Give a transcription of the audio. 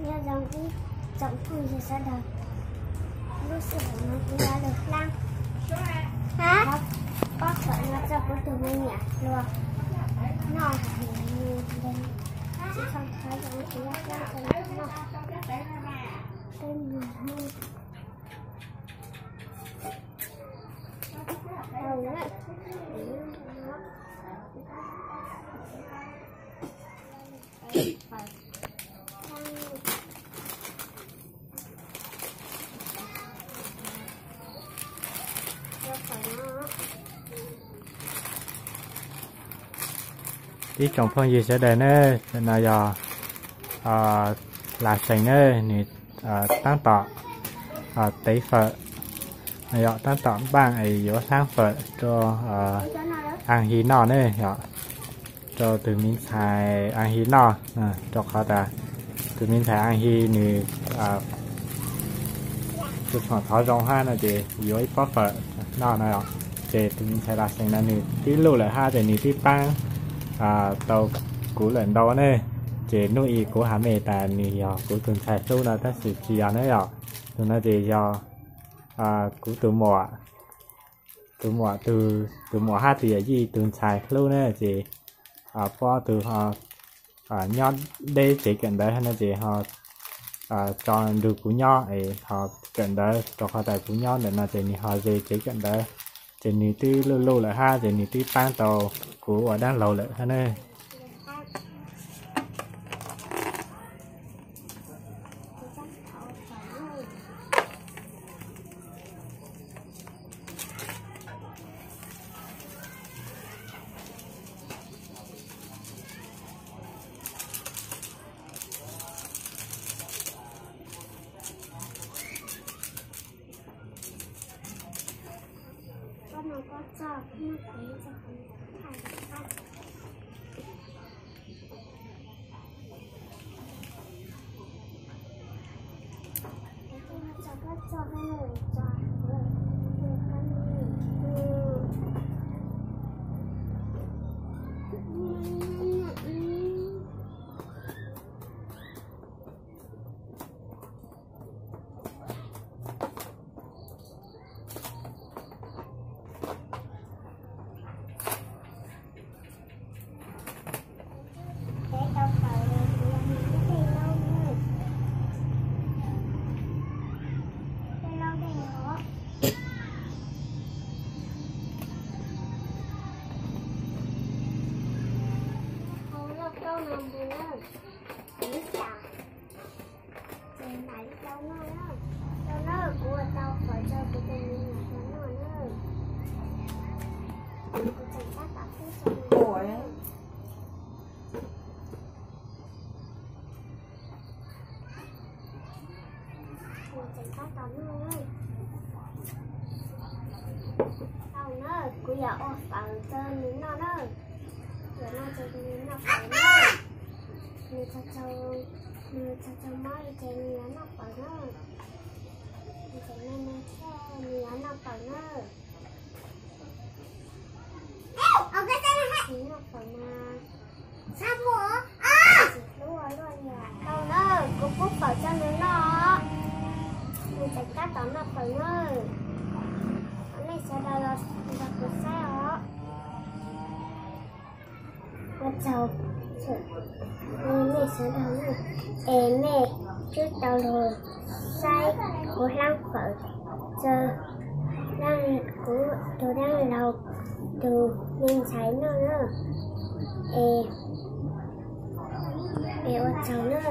Nyob zoo ib tsoom phooj ywg sawv daws, lub sij hawm no kuv yuav los hlob pob khaum no rau kuv tus me nyuam hluas noj, tsis tau thov zoo kuv yuav hlob rau nws noj. Ib tsoom phooj ywg sawv daws na, no yog Lam Xeem na, nws tab tom tev fawm, yog tab tom npaj es yuav hlaab fawm rau Aas His noj ne, yog rau tus me ntxhais Aas His noj, rau qhov tas tus me ntxhais Aas His nws tus txhuam thov zoo hab no ces yuav ib pob fawm noj no. Ces tus me ntxhais Lam Xeem no nws twb luj lawm hab ces nws twb paab tau kuv lawm ntau ne. Ces nub i kuv has mej tas nws yog kuv tus ntxhais hlub no tab sis tsis yog ne yom. Tus no ces yog kuv tus muam, tus muam, tus muam hab tus yawm yij tus ntxhais hlub ne. Ces puab tug ho nyob deb tsev kawm ntawv hab no ces ho tso nrug kuv nyob es ho kawm ntawv, rau qhov tas kuv nyob ntawm no ces nws ho ze tsev kawm ntawv. Ces nws twb luj luj lawm hab ces nws twb paab tau kuv ua dlaab laug lawm hab ne. Ces mam li tau noj na. Tau na, kuv ua tau fawm rau kuv tus me nyuam hluas noj na. Kuv tseem tab tom pub rau nws noj na. Nws tseem tab tom noj na. Tau na, kuv yuav ua fawm rau nws noj na. Yuav noj ces nws noj fawm na. Nws txog, nws txog tsaug mob li ces nws yuav noj fawm na. Nws tseem me me thiab, nws yuav noj fawm na. Nws noj fawm mas tsis hlub ua luaj li. Tau na, kuv pub fawm rau nws noj. Nws tseem tab tom noj fawm na. Nej sawv daws los nrog kuv saib os. Ua tsaug nej sawv daws na, es nej twb tau los saib kuv hlaab fawm rau kuv tus dlaab laug tus me ntxhais noj na. Es, es ua tsaug na.